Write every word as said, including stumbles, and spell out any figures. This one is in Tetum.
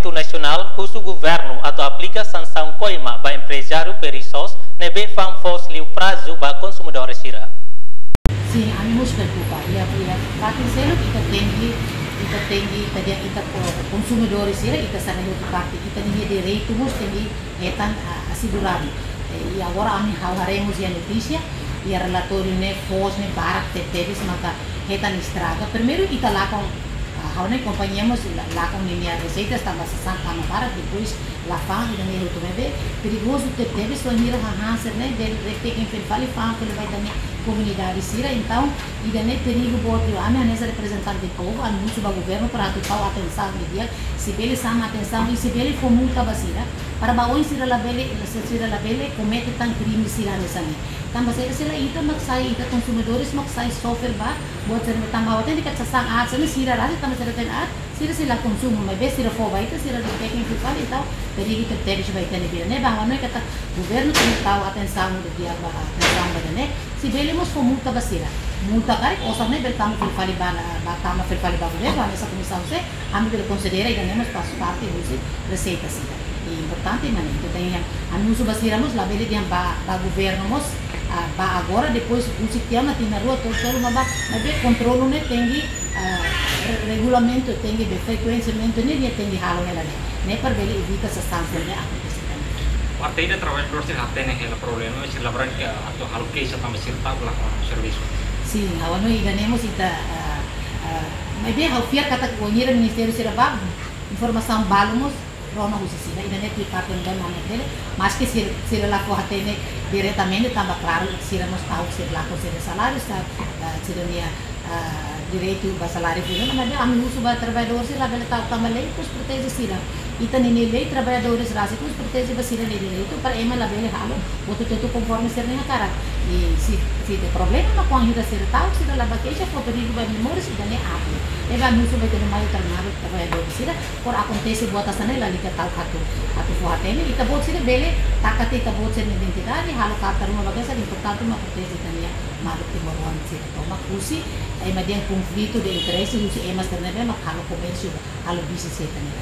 Parlamentu Nasionál husu governu atu aplika sansaun koima ba emprezáriu perezozu ne'ebé fa'an foos liu prazu ba konsumidór sira. Sin, ami mós preokupa. Iha, iha fatin seluk ita tenke, ita tenke, ita dia, ita ko-, konsumidór sira, ita sira-nia parte, ita-nia direitu mós tenke hetan, ah, aseguradu. Eh, i agora ami ha'u haree mós iha notísia, iha relatóriu ne'e foos ne'e barak tebetebes maka hetan estraga. Primeiru ita lakon, ah, ha'u-nia kompañia mós la-, lakon ninia reseitas tanba sasán tama barak, depois la fa'an, ida-ne'e hotu ne'ebé perigozu tebetebes, bainhira hahán sira-ne'e bele retek fila fali fa'an fali ba ita-nia komunidade sira. Entaun ida-ne'e perigu boot liu. Ami hanesan reprezentante povu, ami husu ba governu para atu tau atensaun didi'ak, se bele xama atensaun i se bele fó multa ba sira, para ba oin sira labele, sira labele komete tan krime sira hanesan ne'e. Tanba sira, sira ita mak sai, ita konsumidores mak sai sofre ba buat sira-ne'e. Tanba ha'u hatene katak sasán aat sira-ne'e sira rasik, tanba sira hatene aat, sira sei la konsumu, maibé sira fó ba ita, sira retek fila fali, entaun perigu tebetebes ba ita-nia vida. Ne'ebé ha'u hanoin katak governu tenke tau atensaun didi'ak ba, atensaun ba ida-ne'e. Se bele mós fó multa ba sira. Multa karik osan ne'e bele tama fila fali ba, ba tama fila fali ba governu, hanesan komisaun C, ami bele konsidera ida-ne'e mós faz parte husi reseita sira. I importante mak ne'e, entaun ami husu ba sira mós labele dehan ba, ba governu mós, ah, ba agora, depois husi tiha ona tinan rua, tolu, tolu mak ba, maibé kontrolu ne'e tenke, ah, re-, regulamentu tenke, be frekuensiamentu ne'e, ne'e tenke halo hela ne'e. Ne'e para bele evita sasán sira-ne'e akontese tan. Parte ida traballadór sira hatene hela problema, sira la barang ke atu halo keixa tanba sira ta'uk lakon servisu. Sin, ha'u hanoin ida-ne'e mós ita, ah, ah, maibé ha'u fiar katak bainhira ministériu sira bá, informasaun balu mós rona husi sira, ida-ne'e tiha papel dan mana dele, maski sira, sira la fó hatene diretamente, tanba klaru, sira mós ta'uk sira lakon sira saláriu, sa-, ah, sira-nia, ah, direitu ba saláriu sira, maibé ami husu ba traballadór sira labele ta'uk tanba lei mós proteje sira. Ita-nia lei traballadores rasik mós proteje ba sira-nia direitu para ema labele halo buat hotu-hotu konforme sira-nia hakarak. I se, se iha problema mak kuandu sira ta'uk, sira la bá keixa, fó perigu ba ema moris, ida-ne'e aat. Ne'ebé ami husu ba ita-nia maluk, maluk traballadór sira, kuandu akontese buat hanesan ne'e, lalika ta'uk atu, atu fó hatene, ita-boot sira bele taka tiha ita-boot sira-nia identidade, halo karta ruma, ba hanesan ne'e, importante mak proteje ita-nia maluk timoroan sira. Tomak husi ema dehan konflitu de interese, husi ema sira ne'ebé mak halo komérsiu, halo bisnis sira-ne'e.